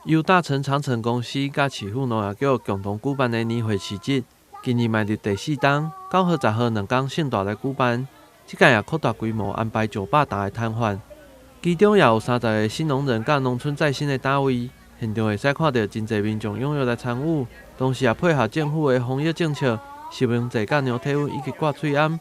由大成長城公司佮市府農業局共同舉辦的年會市集，今年邁入第四冬，9號、10號2工盛大來舉辦。這屆也擴大規模，安排900檔的攤販，其中也有30個新農人佮農村再生的單位，現場會使看著真濟民眾踴躍來參與，同時也配合政府的防疫政策，實名制佮量體溫以及掛喙罨。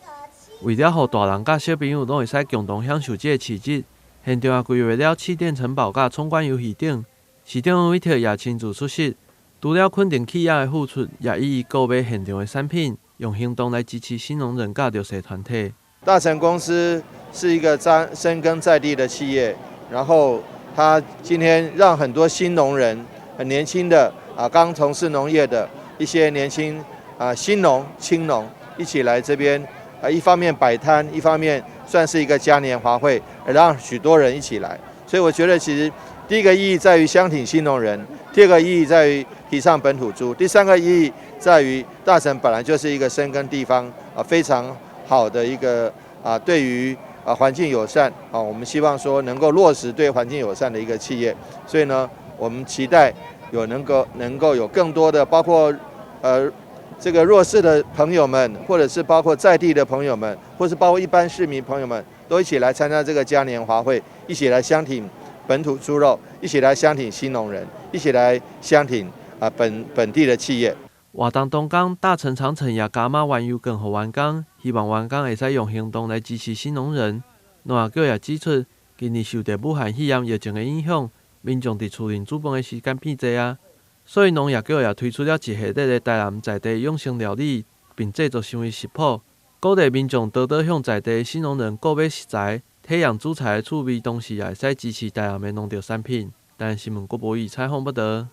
為了予大人佮小朋友攏會使共同享受這個市集，現場也規劃了氣墊城堡佮闖關遊戲等。市長委託也親自出席，除了肯定企業的付出，也一一購買現場的產品，用行動來支持新農人佮弱勢團體。大成公司是一個扎深耕在地的企業，然後他今天讓很多新農人、很年輕的啊，剛從事農業的一些年輕啊新農、青農一起來這邊啊，一方面擺攤，一方面算是一個嘉年華會，讓許多人一起來。所以我覺得其實第一個意義在於相挺新農人，第二個意義在於提倡本土豬，第三個意義在於大成本來就是一個深耕地方啊非常好的一個啊，對於啊環境友善啊，我們希望說能夠落實對環境友善的一個企業，所以呢，我們期待有能夠有更多的包括這個弱勢的朋友們，或者是包括在地的朋友們，或是包括一般市民朋友們，都一起來參加這個嘉年華會，一起來相挺本土豬肉，一起來相挺新農人，一起來相挺啊本地的企業。活動當天，大成長城也加碼原油券予員工，希望員工會使用行動來支持新農人。農業局也指出，今年受著武漢肺炎疫情的影響，民眾佇厝內煮飯的時間變濟啊，所以農業局也推出了一系列的台南在地養生料理，並製作成為食譜，鼓勵民眾多多向在地新農人購買食材，體驗煮菜的趣味，同時也會使支持台南的農特產品。台南新聞郭博宇採訪報導。